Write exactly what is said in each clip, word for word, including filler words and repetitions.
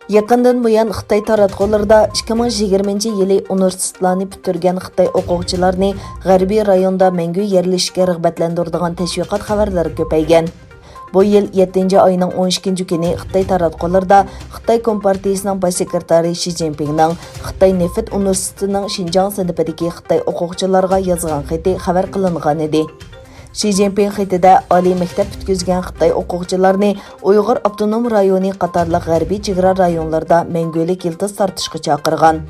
يېقىندىن بۇيان خىتاي تاراتقۇلىرىدا ئىككى مىڭ يىگىرمىنچى يىلى ئۇنىۋېرسىتېتلارنى پۈتتۈرگەن خىتاي ئوقۇغۇچىلارنى غەربىي رايوندا مەڭگۈ يەرلىشىشكە رىغبەتلەندۈرىدىغان تەشۋىقات خەۋەرلىرى كۆپەيگەن. بۇ يىل يەتتىنچى ئاينىڭ ئون ئىككىنچى كۈنى خىتاي تاراتقۇلىرىدا خىتاي كومپارتىيىسىنىڭ باش سېكرېتارى شى جىنپىڭنىڭ خىتاي نېفىت ئۇنىۋېرسىتېتىنىڭ شىنجاڭ سىنىپىدىكى خىتاي ئوقۇغۇچىلارغا يازغان خېتى خەۋەر قىلىنغانىدى. شى جىنپىڭ خېتىدە ئالىي مەكتەپ پۈتكۈزگەن خىتاي ئوقۇغۇچىلارنى ئۇيغۇر ئاپتونوم رايونى قاتارلىق غەربىي چېگرا رايونلىرىدا مەڭگۈلۈك يىلتىز تارتىشقا چاقىرغان.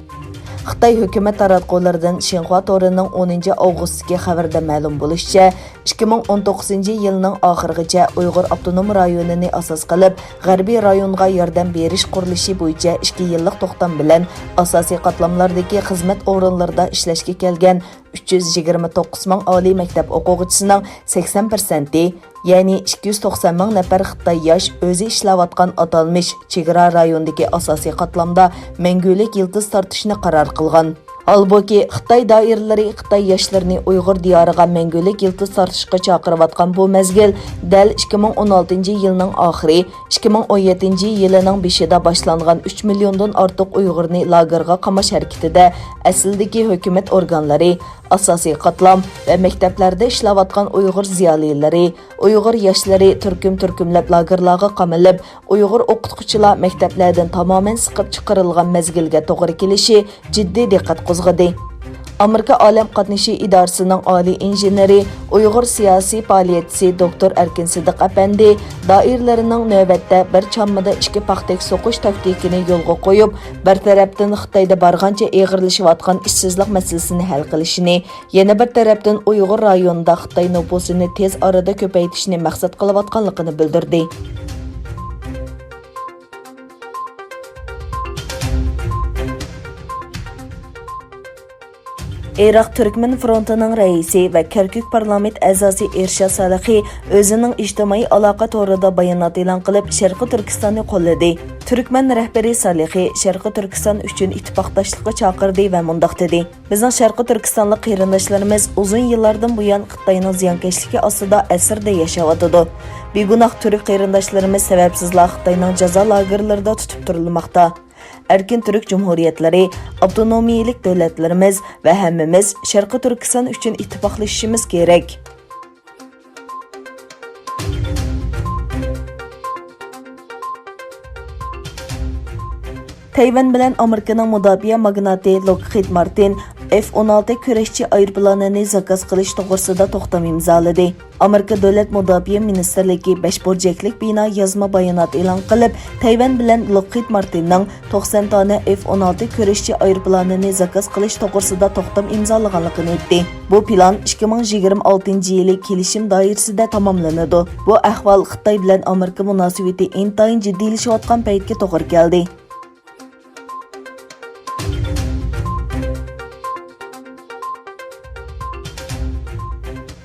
خىتاي ھۆكۈمەت تاراتقۇلىرىدىن شىنخۇا تورىنىڭ ئونىنچى ئاۋغۇستتىكى خەۋىرىدە مەلۇم بولۇشىچە، ئىككى مىڭ ئون توققۇزىنچى يىلنىڭ ئاخىرىغىچە ئۇيغۇر ئاپتونوم رايونىنى ئاساس قىلىپ، غەربىي رايونغا ياردەم بېرىش قۇرۇلۇشى بويىچە ئىككى يىللىق توختام بىلەن ئاساسىي قاتلاملاردىكى خىزمەت ئورۇنلىرىدا ئىشلەشكە كەلگەن ئۈچ يۈز يىگىرمە توققۇز مىڭ ئالىي مەكتەپ ئوقۇغۇچىسىنىڭ سەكسەن پىرسەنتى، يەنى ئىككى يۈز توقسان مىڭ نەپەر خىتاي ياش ئۆزى ئىشلەۋاتقان ئاتالمىش چېگرا رايونىدىكى ئاساسىي قاتلامدا مەڭگۈلۈك يىلتىز تارتىشنى قارار قىلغان. ھالبۇكى، خىتاي دائىرىلىرى خىتاي ياشلىرىنى ئۇيغۇر دىيارىغا مەڭگۈلۈك يىلتىز تارتىشقا چاقىرىۋاتقان بۇ مەزگىل دەل ئىككى مىڭ ئون ئالتىنچى يىلنىڭ ئاخىرى، ئىككى مىڭ ئون يەتتىنچى يىلىنىڭ بېشىدا باشلانغان ئۈچ مىليوندىن ئارتۇق ئۇيغۇرنى لاگېرغا قاماش ھەرىكىتىدە ئەسلىدىكى ھۆكۈمەت ئورگانلىرى، ئاساسىي قاتلام ۋە مەكتەپلەردە ئىشلەۋاتقان ئۇيغۇر زىيالىيلىرى، ئۇيغۇر ياشلىرى تۈركۈم-تۈركۈملەپ لاگېرلارغا قامىلىپ، ئۇيغۇر ئوقۇتقۇچىلار مەكتەپلەردىن تامامەن سىقىپ چىقىرىلغان مەزگىلگە توغرا كېلىشى جىددىي دىققەت قوزغىدى. ئامېرىكا ئالەم قاتنىشى ئىدارىسىنىڭ ئالىي ئىنژېنېرى، ئۇيغۇر سىياسىي پائالىيەتچىسى دوكتور ئەركىن سىدىق ئەپەندى دائىرىلىرىنىڭ نۆۋەتتە بىر چاممىدا ئىككى پاختەك سوقۇش تاكتىكىنى يولغا قويۇپ، بىر تەرەپتىن خىتايدا بارغانچە ئېغىرلىشىۋاتقان ئىشسىزلىق مەسىلىسىنى ھەل قىلىشىنى، يەنە بىر تەرەپتىن ئۇيغۇر رايونىدا خىتاي نوپۇسىنى تېز ئارىدا كۆپەيتىشنى مەقسەت قىلىۋاتقانلىقىنى بىلدۈردى. ئىراق تۈركمەن فرونتىنىڭ رەئىسى ۋە كەركۈك پارلامېنت ئەزاسى ئېرشاد سالىخى ئۆزىنىڭ ئىجتىمائىي ئالاقە تورىدا بايانات ئېلان قىلىپ، شەرقىي تۈركىستاننى قوللىدى. تۈركمەن رەھبىرى سالىخى شەرقىي تۈركىستان ئۈچۈن ئىتتىپاقداشلىققا چاقىردى ۋە مۇنداق دېدى: بىزنىڭ شەرقىي تۈركىستانلىق قېرىنداشلىرىمىز ئۇزۇن يىللاردىن بۇيان خىتاينىڭ زىيانكەشلىكى ئاستىدا ئەسىردە ياشاۋاتىدۇ. بىگۇناھ تۈرك قېرىنداشلىرىمىز سەۋەبسىزلا خىتاينىڭ جازا لاگېرلىرىدا تۇتۇپ تۇرۇلماقتا. ئەركىن تۈرك جۇمھۇرىيەتلىرى، ئاپتونومىيەلىك دۆلەتلىرىمىز ۋە ھەممىمىز شەرقىي تۈركىستان ئۈچۈن ئىتتىپاقلىشىشىمىز كېرەك. تەيۋەن بىلەن ئامېرىكىنىڭ مۇداپىئە ماگناتى لوكخىد مارتىن ئېف ئون ئالتە كۈرەشچى ئايروپىلانىنى زاكاز قىلىش توغرىسىدا توختام ئىمزالىدى. ئامېرىكا دۆلەت مۇداپىئە مىنىستىرلىكى بەش بۇرجەكلىك بىنا يازما بايانات ئېلان قىلىپ، تەيۋەن بىلەن لوكخىد مارتىننىڭ توقسان دانە ئېف ئون ئالتە كۈرەشچى ئايروپىلانىنى زاكاز قىلىش توغرىسىدا توختام ئىمزالىغانلىقىنى ئېيتتى. بۇ پىلان ئىككى مىڭ يىگىرمە ئالتىنچى يىلى كېلىشىم دائىرىسىدە تاماملىنىدۇ. بۇ ئەھۋال خىتاي بىلەن ئامېرىكا مۇناسىۋىتى ئىنتايىن جىددىيلىشىۋاتقان پەيتكە توغرا كەلدى.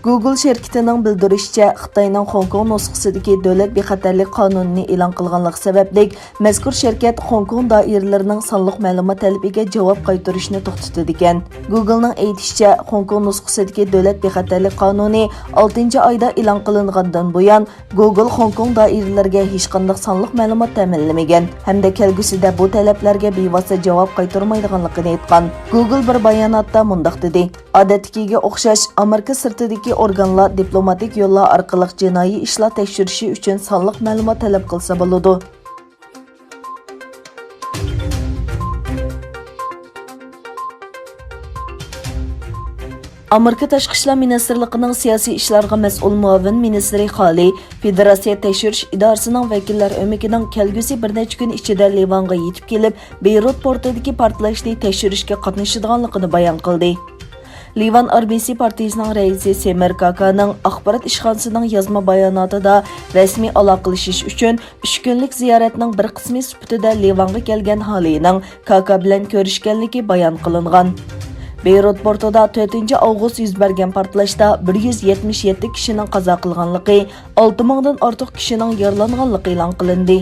گۇگل شىركىتىنىڭ بىلدۈرۈشىچە، خىتاينىڭ خوڭكوڭ نۇسخىسىدىكى دۆلەت بىخەتەرلىك قانۇنىنى ئېلان قىلغانلىقى سەۋەبلىك، مەزكۇر شىركەت خوڭكوڭ دائىرىلىرىنىڭ سانلىق مەلۇمات تەلىپىگە جاۋاب قايتۇرۇشنى توختىتىدىكەن. گۇگلنىڭ ئېيتىشىچە، خوڭكوڭ نۇسخىسىدىكى دۆلەت بىخەتەرلىك قانۇنى ئالتىنچى ئايدا ئېلان قىلىنغاندىن بۇيان، گۇگل خوڭكوڭ دائىرىلىرىگە ھېچقانداق سانلىق مەلۇمات تەمىنلىمىگەن ھەمدە كەلگۈسىدە بۇ تەلەپلەرگە بىۋاسىتە جاۋاب قايتۇرمايدىغانلىقىنى ئېيتقان. گۇگل بىر باياناتتا مۇنداق دېدى: ئادەتتىكىگە ئوخشاش، ئامېرىكا سىرتىدىكى ئورگانلار دىپلوماتىك يوللار ئارقىلىق جىنايى ئىشلار تەكشۈرۈشى ئۈچۈن سانلىق مەلۇمات تەلەپ قىلسا بولىدۇ. ئامېرىكا تاشقى ئىشلار مىنىستىرلىقىنىڭ سىياسىي ئىشلارغا مەسئۇل مۇئاۋىن مىنىستىرى خالى فېدېراتسىيە تەكشۈرۈش ئىدارىسىنىڭ ۋەكىللەر ئۆمىكىنىڭ كەلگۈسى بىر نەچچە كۈن ئىچىدە لىۋانغا يېتىپ كېلىپ، بېيرۇت پورتىدىكى پارتلاشنى تەكشۈرۈشكە قاتنىشىدىغانلىقىنى بايان قىلدى. لىۋان ئارمىيىسى پارتىيىسىنىڭ رەئىسى سېمىر كاكانىڭ ئاخبارات ئىشخانىسىنىڭ يازما باياناتىدا رەسمىي ئالاقىلىشىش ئۈچۈن ئۈچ كۈنلۈك زىيارەتنىڭ بىر قىسمى سۈپىتىدە لىۋانغا كەلگەن خالىنىڭ كاكا بىلەن كۆرۈشكەنلىكى بايان قىلىنغان. بېيرۇت پورتىدا تۆتىنچى ئاۋغۇست يۈز بەرگەن پارتلاشتا بىر يۈز يەتمىش يەتتە كىشىنىڭ قازا قىلغانلىقى، ئالتە مىڭدىن ئارتۇق كىشىنىڭ يارىلانغانلىقى ئېلان قىلىندى.